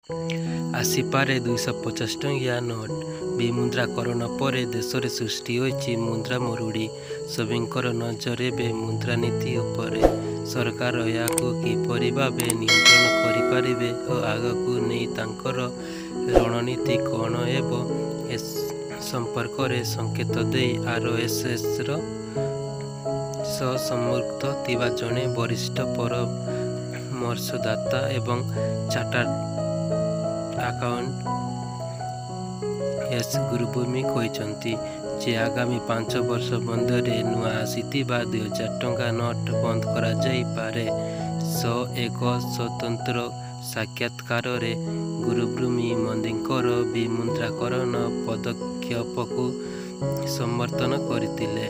ଆସିପାରେ 250 ଟଙ୍କିଆ ନୋଟ୍। ବିମୁଦ୍ରାକରଣ ପରେ ଦେଶରେ ସୃଷ୍ଟି ହୋଇଛି ମୁଦ୍ରା ମରୁଡ଼ି। ସଭିଙ୍କର ନଜର ଏବେ ମୁଦ୍ରାନୀତି ଉପରେ। ସରକାର ଏହାକୁ କିପରି ଭାବେ ନିୟନ୍ତ୍ରଣ କରିପାରିବେ ଓ ଆଗକୁ ନେଇ ତାଙ୍କର ରଣନୀତି କ'ଣ ହେବ, ଏ ସମ୍ପର୍କରେ ସଙ୍କେତ ଦେଇ ଆରଏସଏସର ସହ ସମ୍ପୃକ୍ତ ଥିବା ଜଣେ ବରିଷ୍ଠ ପରାମର୍ଶଦାତା ଏବଂ ଚାର୍ଟାର୍ଡ ଆକାଉଣ୍ଟାଣ୍ଟ ଏସ୍ ଗୁରୁମୂର୍ତ୍ତି କହିଛନ୍ତି ଯେ ଆଗାମୀ 5 ବର୍ଷ ମଧ୍ୟରେ ନୂଆ ଆସିଥିବା 2000 ଟଙ୍କା ନୋଟ୍ ବନ୍ଦ କରାଯାଇପାରେ। ସ ଏକ ସ୍ୱତନ୍ତ୍ର ସାକ୍ଷାତକାରରେ ଗୁରୁମୂର୍ତ୍ତି ମୋଦିଙ୍କର ବିମୁଦ୍ରାକରଣ ପଦକ୍ଷେପକୁ ସମର୍ଥନ କରିଥିଲେ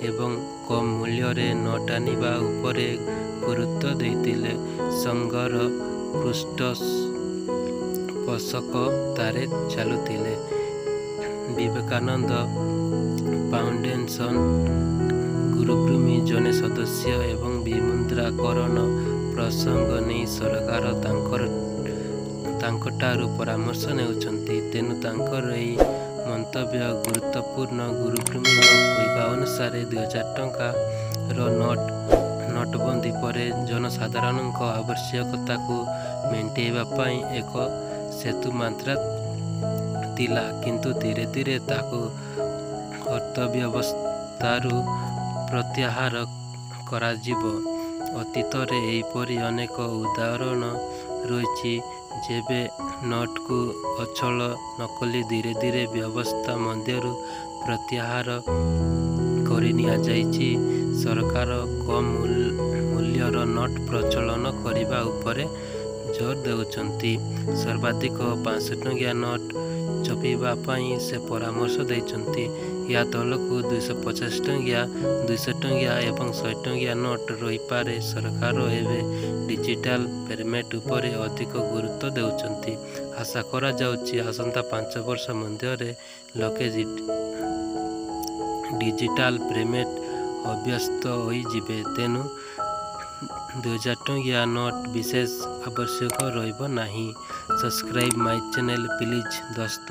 ଏବଂ କମ୍ ମୂଲ୍ୟରେ ନୋଟ୍ ଆଣିବା ଉପରେ ଗୁରୁତ୍ୱ ଦେଇଥିଲେ। ସଂଘର ପୃଷ୍ଠପୋଷକତାରେ ଚାଲୁଥିଲେ ବିବେକାନନ୍ଦ ଫାଉଣ୍ଡେସନର ଗୁରୁମୂର୍ତ୍ତି ଜଣେ ସଦସ୍ୟ ଏବଂ ବିମୁଦ୍ରାକରଣ ପ୍ରସଙ୍ଗ ନେଇ ସରକାର ତାଙ୍କଠାରୁ ପରାମର୍ଶ ନେଉଛନ୍ତି। ତେଣୁ ତାଙ୍କର ଏହି ମନ୍ତବ୍ୟ ଗୁରୁତ୍ୱପୂର୍ଣ୍ଣ। ଗୁରୁମୂର୍ତ୍ତିଙ୍କ କହିବା ଅନୁସାରେ 2000 ଟଙ୍କାର ନୋଟବନ୍ଦୀ ପରେ ଜନସାଧାରଣଙ୍କ ଆବଶ୍ୟକତାକୁ ମେଣ୍ଟାଇବା ପାଇଁ ଏକ ସେତୁ ମାତ୍ର ଥିଲା, କିନ୍ତୁ ଧୀରେ ଧୀରେ ତାକୁ ଅର୍ଥବ୍ୟବସ୍ଥାରୁ ପ୍ରତ୍ୟାହାର କରାଯିବ। ଅତୀତରେ ଏହିପରି ଅନେକ ଉଦାହରଣ ରହିଛି, ଯେବେ ନୋଟକୁ ଅଚଳ ନକଲି ଧୀରେ ଧୀରେ ବ୍ୟବସ୍ଥା ମଧ୍ୟରୁ ପ୍ରତ୍ୟାହାର କରିନିଆଯାଇଛି। ସରକାର କମ୍ ମୂଲ୍ୟର ନୋଟ୍ ପ୍ରଚଳନ କରିବା ଉପରେ ଜୋର ଦେଉଛନ୍ତି। ସର୍ବାଧିକ 500 ଟଙ୍କିଆ ନୋଟ୍ ଛପିବା ପାଇଁ ସେ ପରାମର୍ଶ ଦେଇଛନ୍ତି। ଏହା ତଳକୁ 250 ଟଙ୍କିଆ, 200 ଟଙ୍କିଆ ଏବଂ 100 ଟଙ୍କିଆ ନୋଟ୍ ରହିପାରେ। ସରକାର ଏବେ ଡିଜିଟାଲ ପେମେଣ୍ଟ ଉପରେ ଅଧିକ ଗୁରୁତ୍ୱ ଦେଉଛନ୍ତି। ଆଶା କରାଯାଉଛି ଆସନ୍ତା 5 ବର୍ଷ ମଧ୍ୟରେ ଲୋକେ ଡିଜିଟାଲ ପେମେଣ୍ଟ ଅଭ୍ୟସ୍ତ ହୋଇଯିବେ। ତେଣୁ 2000 ଟଙ୍କିଆ ନୋଟ୍ ବିଶେଷ ଆବଶ୍ୟକ ରହିବ ନାହିଁ। Subscribe my channel please Dost.